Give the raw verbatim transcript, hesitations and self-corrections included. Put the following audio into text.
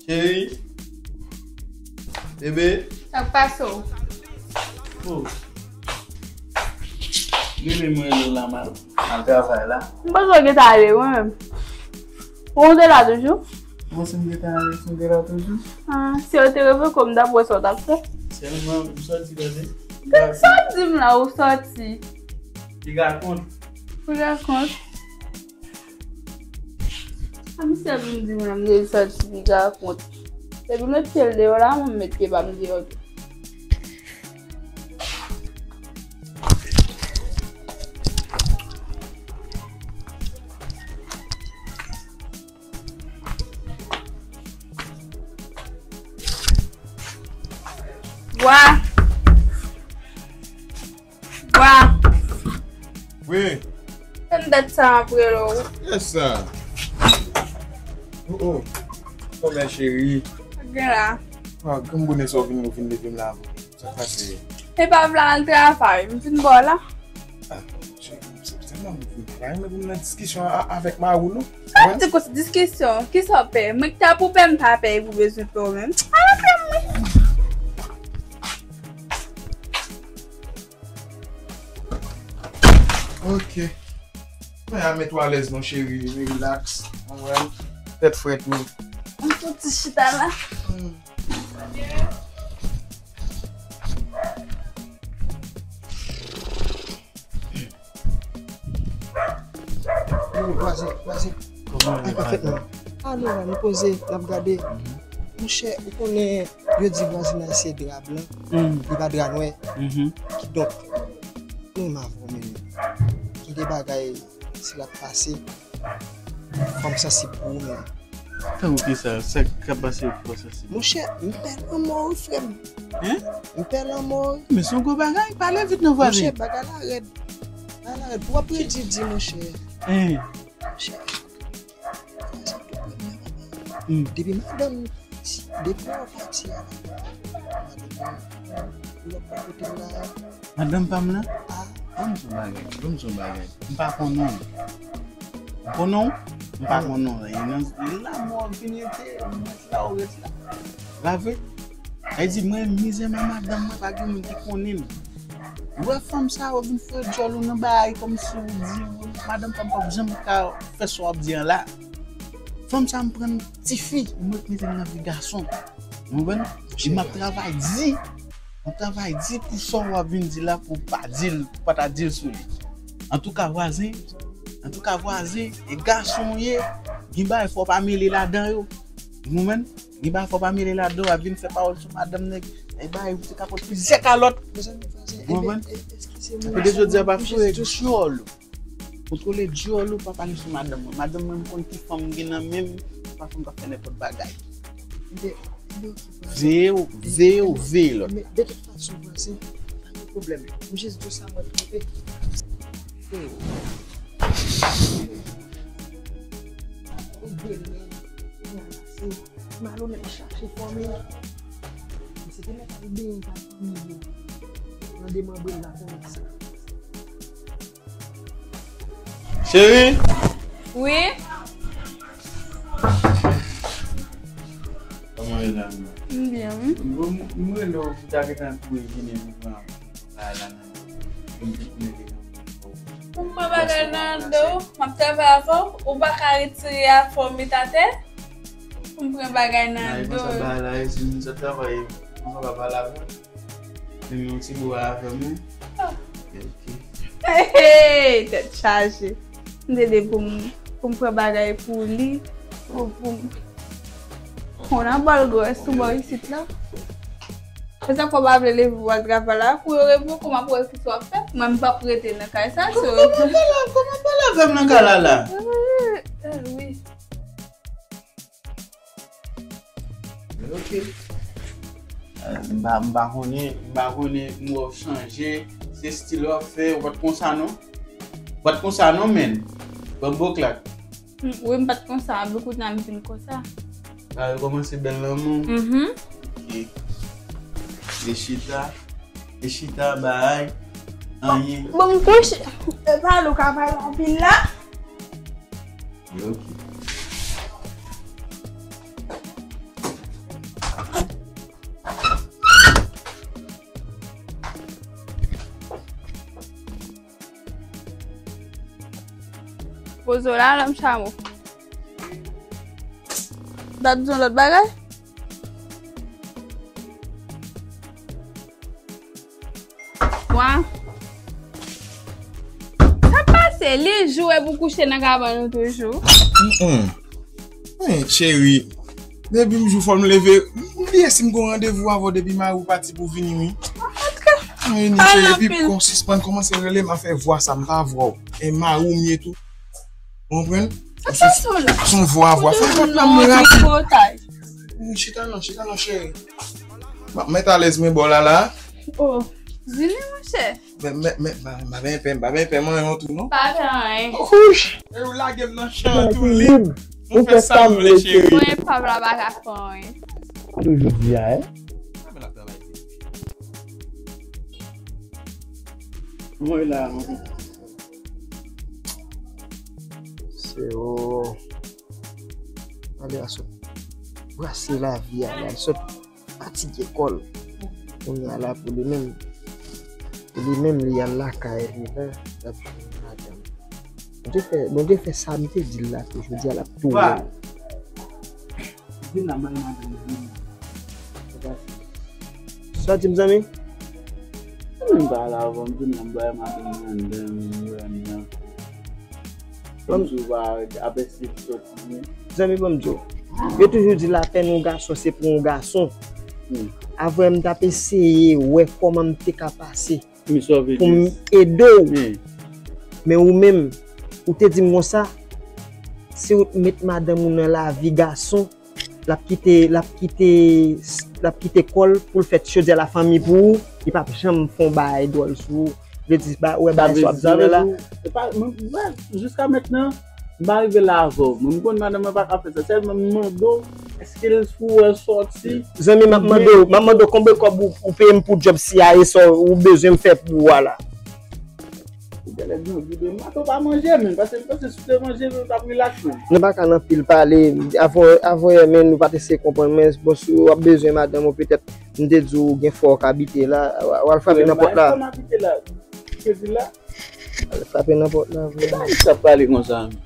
Cheri. Bebe. Sa k pase w? Oh. Bebe, mwen rele w la, m al, m al travay la. M panse w gentan ale, mwen menm. Ou te la toujou? Mwen si m gentan ale, si m te la toujou. Ah, si w te revoke w, m t ap wè sa w t ap fè. Sèlman, m sòti tande. Sa w di m la, ou sòti? Piga kont. Piga kont. A misye vin di mwen m te sòti piga kont. Depi m met pye l deyò la, mwen m met pye pa m deyò tou. Bwa. Bwa. Wi. Se m dat sa m ap rele w. Yes, sir. Oh, oh. Kòman cheri? Gen la. Ah, granm bonè sa w vin, ou vin leve m la. Sa k pase? E pa vle al travay, m vin bò la. Ah, cheri, se, se nan m vin travay, mwen vin nan diskisyon a, avèk mari w, non. Sa vle di konsa diskisyon? Kisa w pè? Mwen ki ta pou pè, m pa pè, e pou bezwen pè w menm. Ala pè mwen. Ok. Mwen a met w alèz non cheri, relax. Konprann? Tèt frèt wi. M soti chita la. Hmm. Yo, vwazen, vwazen. Kòman w ye, pafètman? Alò la, nou poze, n ap gade. Monchè, ou konnen, yo di vwazinaj se dra blan, li pa dra nwè. Kidonk, mwen m avè w menm. Gen de bagay, si l ap pase, fò m sansib pou ou menm. Tankou kisa? Sa k ap pase pou w sansib? Monchè, m pè lanmò wi, frè m. Hein? M pè lanmò wi. Men se yon gwo bagay, pale vit non, vwazen. Monchè, bagay la rèd. Bagay la rèd. Pou w ap redi di, monchè. Hein? Monchè. Vwazen tou premye madanm. Hmm. Depi madanm, depi w pati a, madanm, lòt bò kote m la. Madanm pa m nan? Ah. Ban m di w bagay, ban m di w bagay. M pa konnen w. Ou konnen w? M pa konnen w. E nan, e la mò vini ete, ou ret la, ou ret la. Pa vre? Sa vle di, mwen, mizè mwen, madanm mwen, pa gen moun ki konnen l. Ou wè fanm sa yo vin fè djòl ou nan bagay kòmsi ou di, madanm pa m p ap janm ka fè sa w ap di an la. Fanm sa m pran tifi, m ret mete l nan vi gason. Ou konprann? E m ap travay di. M ap travay di pou sa w ap vin di la pou w pa di l, pou w pa ta di l sou li. Antouka, vwazen, antouka, vwazen, e gason w ye, gen bagay fò w pa mele ladan yo. Ou konprann? Gen bagay fò w pa mele ladan, w ap vin fè pawòl sou madanm nèg, e bagay ou te ka pot plizyè kalòt. Ou konprann? Epi de jodi a, pa foure djòl ou. Kontwole djòl ou, pa pale sou madanm mwen. Madanm mwen, m konn ki fanm m gen nan men m, se pa fanm k ap fè nenpòt bagay. Veye w, veye w, veye lòt. Men, de tout fason, vwazen, pa gen pwoblèm. M jis di w sa mwen twouve. Malonèt chache fòme. Se te mèt al benyen pa fanmi yo. Nan demanbre l la konn sa. Cheri! Wi? Kòman w ye la menm? M byen, wi. Bon, m, m rele w pou ta gentan kouri vini pou pran bagay la nan men w. Pou m pran bagay nan do, m ap travay avè w, ou pa ka retire afè w met atè pou m pran bagay nan do. Nan, e konsa bagay la ye, si m sot travay, konsa pa pale avè w. Fè m yon ti bo a avè m, wi. Ah. Ok, ok. Hey, hey, tèt chaje. M te di pou m, pou m pran bagay pou li, pou, pou m. On a bòl gwès sou bò isit la. Se sa k fè w pa vle leve pou w al travay la, pou yo revoke w, m ap wè kisa w ap fè. Mwen, m p ap rete nan kay sa, so. Kòman pale, kòman pale avè m nan kay la, la? Wi, wi, wi. Ok. Eh, m pa, m pa konnen, m pa konnen, m wè w chanje, se estil w ap fè, ou pa t konsa non. Ou pa t konsa non, menn. Ban m bon klak. Mm, wi, m pa t konsa, men kounye a m vin konsa. Ah, yo kòmanse bèl lanmou? Mhm. Ok. Li chita. Li chita, bay. Anyen. Bon, m kouche. E pa nou ka pale anpil la. Ok. Poze w la, lòm chamo. Dad di yon lòt bagay? Wa. Sa pase, li jou epi w kouche nan kabann ou toujou. Mm-mm. Men, cheri, depi m jou fò m leve, m bliye si m gon randevou avè w depi mari w pati pou vini, wi. Antre. Mwen vini, cheri, epi kon sispann kòmanse rele m a fè vwa sa, m pa vwa w. E mari w m ye tou. Ou konprann? Sa pase w la? Son vwa, vwa. Fè vwa nan mwen rapid. Chita non, chita non, cheri. M ap mèt alèz mwen bò la, la. Oh, vini, monchè. Men, men, men, m pa, m pa gen pè, m pa gen pè, mwen, yon tou, non? Pa gen anyen. Ouch! E ou lage m nan chan tou, lib. Mwen fè sa m vle, cheri. Mwen, pa bla pa ka fè anyen. Toujou di a, hein? Mwen la, mwen. Se o. Ale a sot brase lavi a la, sot fatige kò l. Kounye a la pou li menm, pou li menm li al lakay li la, l ap jwenn madanm. Nou te fè, nou te fè sa m te di l la tou, jodi a l ap touye m. Vin la, mwen madanm nan. Sa di m, zanmi? Mwen pa la, bon, vin la, mwen madanm nan, mwen nan. Bon, si w pa apèsi l soti byen. Zanmi, bon, m di w, yo toujou di lapèn yon gason se pou yon gason. Hmm. Avè m t ap eseye wè kòman m te ka pase pou m ede w. Hmm. Men ou menm, ou te di m konsa, si w met madanm ou nan lavi gason, l ap kite, l ap kite, l ap kite kò l pou l fè ti chodiè lafanmi pou ou, li p ap janm fè yon bagay dwòl sou ou. Vle di, ba, ou wè bagay sa w ap di la. Sa vle di, e pa, mwen, mwen, jiska mentnan, m pa rive la avè w. Mwen, m konn madanm mwen pa ka fè sa. Sèlman m mande w, èske l fou wè sòti? Zanmi, m ap mande w, m ap mande w konbyen kòb ou, ou peye m pou djòb C I A sa ou bezwen m fè pou ou a la? Ou genlè gen yon gide mwen, atò pa manje, men, paske m panse si w te manje, men w t ap rilaks, men. Nou pa ka nan pil pale, avè, avè, men nou pa t eseye konprann, men bon, si w ap bezwen madanm ou, petèt, m te di w gen fò w ka abite la, w al frape nan pòt la. Fò m abite la. Ou te di la? Al frape nan pòt la, vre. Sa k ap pale konsa, men?